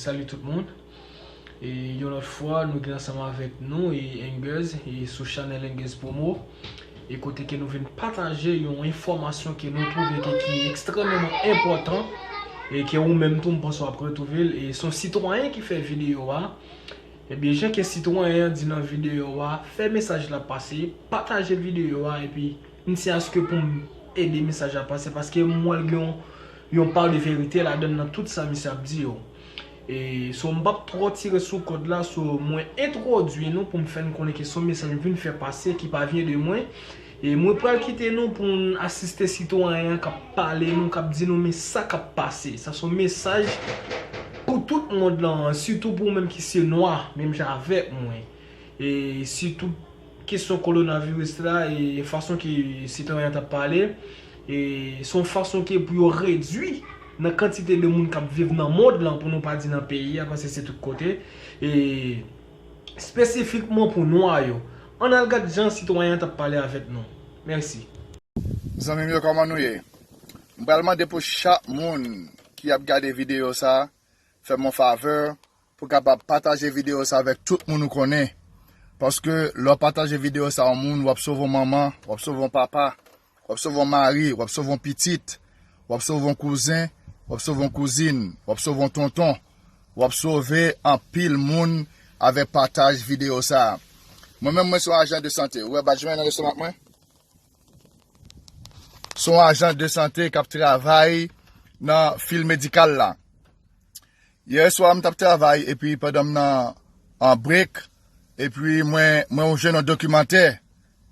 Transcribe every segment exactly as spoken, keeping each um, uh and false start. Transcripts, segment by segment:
Salut tout moun. E yon lòt fwa, nou gen ansanm avèk nou e Engers e sou chanèl Engers Promo. E kote ke nou vin pataje yon enfòmasyon ke nou twouve ke ki ekstrèmeman enpòtan e ke ou menm tou m panse w ap retwouve l. E se yon sitwayen ki fè videyo a. Ebyen, jan ke sitwayen an di nan videyo a, fè mesaj la pase, pataje videyo a, epi n se aske pou m ede mesaj la pase, paske m wè l gen yon, yon pa de verite ladan l nan tout sa misye ap di yo. E, so, m p ap twò tire sou kòd la, so, mwen entwodui nou pou m fè n konnen ke se yon mesaj m vin fè pase ki pa vyen de mwen. E mwen pral kite nou pou n asiste sitwayen an k ap pale nou, k ap di nou men sa k ap pase. Sa se yon mesaj pou tout mond lan, sitou pou ou menm ki se nwa, menm jan avèk mwen. E sitou kesyon kowonaviris la, e fason ke sitwayen an t ap pale, e se yon fason ke pou yo redui nan kantite de moun k ap viv nan mond lan, pou nou pa di nan peyi a, paske se tout kote. E espesifikman pou nwa yo. Ann al gad jan sitwayen an t ap pale avèk nou. Mèsi. Zanmi m yo, kòman nou ye? M pral mande pou chak moun ki ap gade videyo sa, fè m yon favè pou kapab pataje videyo sa avèk tout moun ou konnen. Paske lè w pataje videyo sa yon moun, w ap sove yon manman, w ap sove yon papa, w ap sove yon mari, w ap sove yon pitit, w ap sove yon kouzen, w ap sove yon kouzin, w ap sove yon tonton, w ap sove anpil moun avèk pataj videyo sa. Mwen menm, mwen se yon ajan de sante. Ou wè badj mwen nan lestomak mwen? Se yon ajan de sante k ap travay nan fil medikal la. Yè swa, m t ap travay, epi pandan m nan an break, epi mwen, mwen jwenn yon dokimantè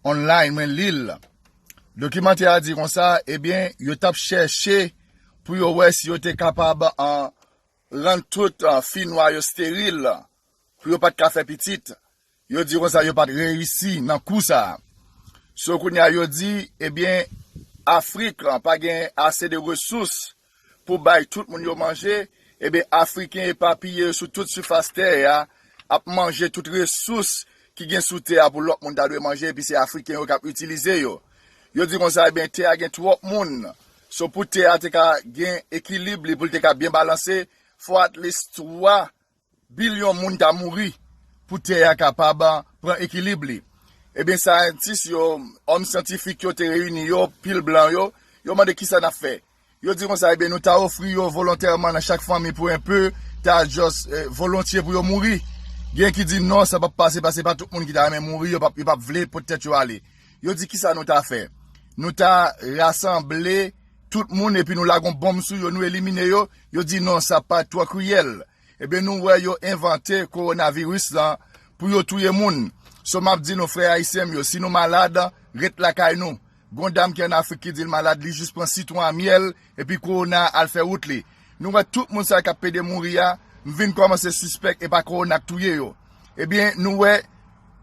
online, mwen li l. Dokimantè a di konsa, ebyen, yo t ap chèche pou yo wè si yo te kapab, an, rann tout, an, fi nwa yo steril, pou yo pa t ka fè pitit. Yo di konsa yo pa t reyisi nan kou sa a. So, kounye a, yo di, ebyen, Afrik pa gen ase de resous pou bay tout moun yo manje, ebyen, Afriken epapiye sou tout sifas tè a ap manje tout resous ki gen sou tè a pou lòt moun ta dwe manje, epi se Afriken yo k ap itilize yo. Yo di konsa, ebyen, tè a gen twòp moun. So, pou tè a te ka gen ekilib li, pou l te ka byen balanse, fò at least twa bilyon moun ta mouri pou tè a kapab pran ekilib li. Ebyen, syantis yo, òm syantifik yo te reyini yo, pil blan yo, yo mande kisa n ap fè. Yo di konsa, ebyen, nou ta ofri yo volontèman nan chak fanmi pou enpe, ta just, eh, volontye pou yo mouri. Gen ki di non, sa p ap pase, paske pa tout moun ki ta renmen mouri, yo p ap, yo p ap vle pot tèt yo ale. Yo di kisa nou ta fè. Nou ta rasanble tout moun epi nou lage yon bonm sou yo, nou elimine yo. Yo di non, sa pa twò kriyèl. Ebyen, nou wè yo envante kowonaviris lan pou yo touye moun. So, m ap di nou, frè ayisyen m yo, si nou malad, ret lakay nou. Gon dam ki ann Afrik ki di l malad, li jis pran sitwon a myèl, epi kowona al fè wout li. Nou wè tout moun sa yo k ap pede mouri a, m vin kòmanse sispèk e pa kowona k touye yo. Ebyen, nou wè,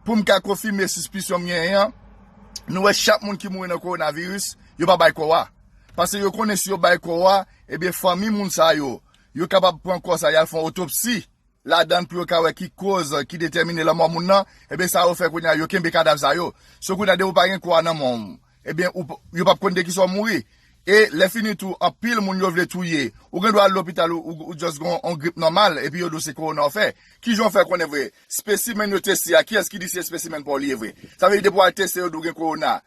pou m ka konfime sispisyon m genyen an, nou wè chak moun ki mouri nan kowonaviris, yo pa bay kò a. Paske yo konnen si yo bay kò a, ebyen, fanmi moun sa yo, yo kapab pran kò sa, y al fè yon otopsi ladan l pou yo ka wè ki koz ki detèmine lanmò moun nan, ebyen, sa yo fè kounye a, yo kenbe kadav sa yo. So, kounye a, depi w pa gen kò a nan men w, ebyen, ou p-, yo p ap konn de kisa w mouri. E lè fini tou, anpil moun yo vle touye. Ou gen dwa al lopital, ou, ou, ou just gen yon grip nòmal, epi yo di w se kowona w fè. Kijan w fè konnen vre? Espesimenn yo teste a, kiyès ki di se espesimenn pa w li ye vre? Sa vle di depi w al teste, yo di w gen kowona.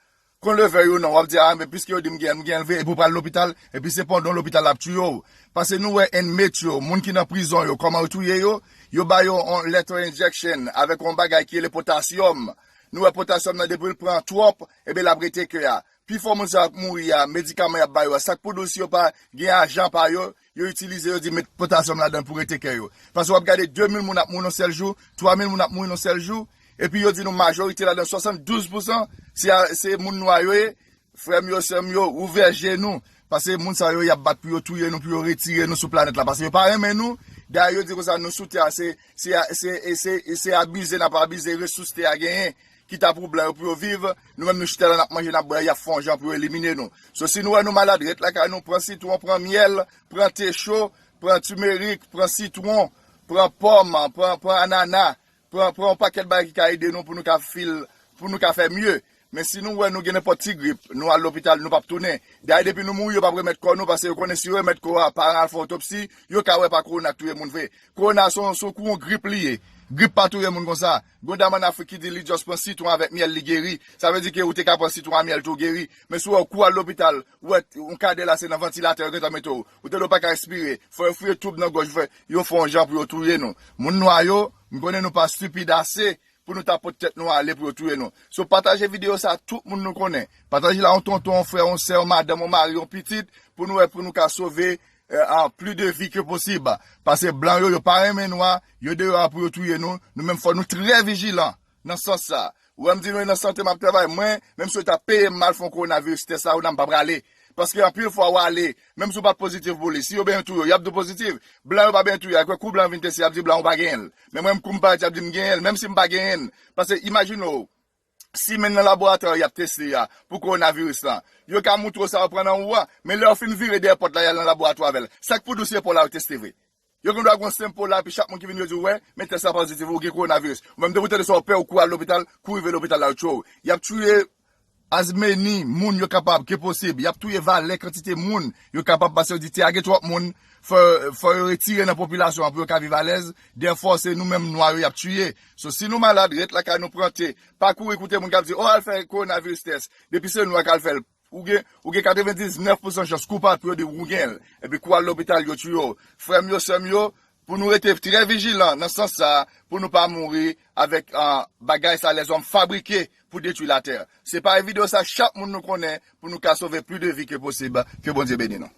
Kon leve yo non, w ap di, a, men piske yo di m gen, m gen l vre, epi w pral lopital, epi se pandan w lopital l ap tiye w. Paske nou wè inmate yo, moun ki nan prizon yo, kòman yo touye yo, yo ba yo yon lethal injection avèk yon bagay ki rele potasyòm. Nou wè potasyòm nan depi l pran twòp, ebyen l ap rete kè a. Pifò moun sa yo k mouri a, medikaman y ap ba yo a, sa k pou di w si yo pa gen ajan pa yo, yo itilize, yo di met potasyòm ladan l pou rete kè yo. Paske w ap gade de mil moun ap mouri nan sèl jou, twa mil moun ap mouri nan sèl jou, epi yo di nou majorite ladan, swasanndouz pousan, se a, se moun nwa yo ye. Frè m yo, sè m yo, ouvè je nou, paske moun sa yo, y ap bat pou yo touye nou, pou yo retire nou sou planèt la, paske yo pa renmen nou. Dayè, yo di konsa, nou sou tè a, se, se, se, se, se abize n ap abize resous tè a genyen, ki ta pou blan yo pou yo viv, nou menm nou chita la n ap manje, n ap bwè, y ap fè yon jan pou yo elimine nou. So, si nou wè nou malad, ret lakay nou, pran sitwon, pran myèl, pran te cho, pran timerik, pran sitwon, pran pòm, pran, pran anana, pran, pran yon pakèt bagay ki ka ede nou pou nou ka fil, pou nou ka fè mye. Men si nou wè nou gen nenpòt ti grip, nou al lopital, nou p ap tounen. Dayè, depi nou mouri, yo p ap remèt kò nou, paske yo konnen si yo remèt kò a, paran al fè otopsi, yo ka wè pa kowona k touye moun vre. Kowona se yon, se yon kou yon grip li ye. Grip pa touye moun konsa. Gon dam ann Afrik ki di li just pran sitwon avèk myèl, li geri. Sa vle di ke ou te ka pran sitwon a myèl tou, ou geri. Men si w wè w kou al lopital, ou wè yon kadè la se nan vantilatè yo gentan mete w. Ou te dwe pa ka respire. Fò yo fouye toub nan gòj, fè, yo fè yon jan pou yo touye nou. Moun nwa yo, m konnen nou pa stipid ase pou nou ta pot tèt nou ale pou yo touye nou. So, pataje videyo sa a tout moun nou konnen. Pataje l a yon tonton, yon frè, yon sè, yon madanm, yon mari, yon pitit, pou nou wè, pou nou ka sove, euh, an plis de vi ke posib. Paske blan yo, yo pa renmen nwa, yo deyò a pou yo touye nou. Nou menm fò nou trè vijilan nan sans sa. Ou wè m di nou, nan sante m ap travay. Mwen, menm si yo ta peye m mal fè yon kowonaviris tès la, ou nan m pa prale. Paske anpil fwa w ale, menm si w pa t pozitif pou li, si yo benyen touye w, y ap di w pozitif. Blan yo pa benyen touye, akwè kou blan vin teste, y ap di blan ou pa genyen l. Men mwen, kou m parèt, y ap di m genyen l, menm si m pa genyen l. Paske imajine w, si menm nan laboratwa y ap teste a pou kowonaviris lan, yo ka moutre w sa yo pran nan ou a, men lè yo fin vire dèyè pòt la, y al nan laboratwa avè l. Sa k pou di w si se pa w la yo teste vre? Yo gen dwa gen yon senp po la, epi chak moun ki vin yo di w, wè, men tès la pozitif, ou gen kowonaviris. Ou menm depi w tande sa, w pè, ou kouri al lopital, kou rive lopital la, yo tchwe w. Y ap touye as many moun yo kapab, ke posib. Y ap touye valè kantite moun yo kapab, paske yo di te a gen twòp moun, fò, fò yo retire nan popilasyon an pou yo ka viv alèz. Dèfwa se nou menm nwa yo y ap touye. So, si nou malad, ret lakay nou, pran te. Pa kouri koute moun k ap di, o, al fè kowonaviris tès. Depi se nwa k al fè l, ou gen, ou gen katrevendiznèf pousan chans koupab pou yo di w ou gen l. Epi kou al lopital, yo touye w. Frè m yo, sè m yo, pou nou rete trè vijilan nan sans sa a, pou nou pa mouri avèk, ah, bagay sa lèzòm fabrike pou detwi latè. Se pa videyo sa chak moun nou konnen pou nou ka sove plis de vi ke posib. Ke Bondye beni nou.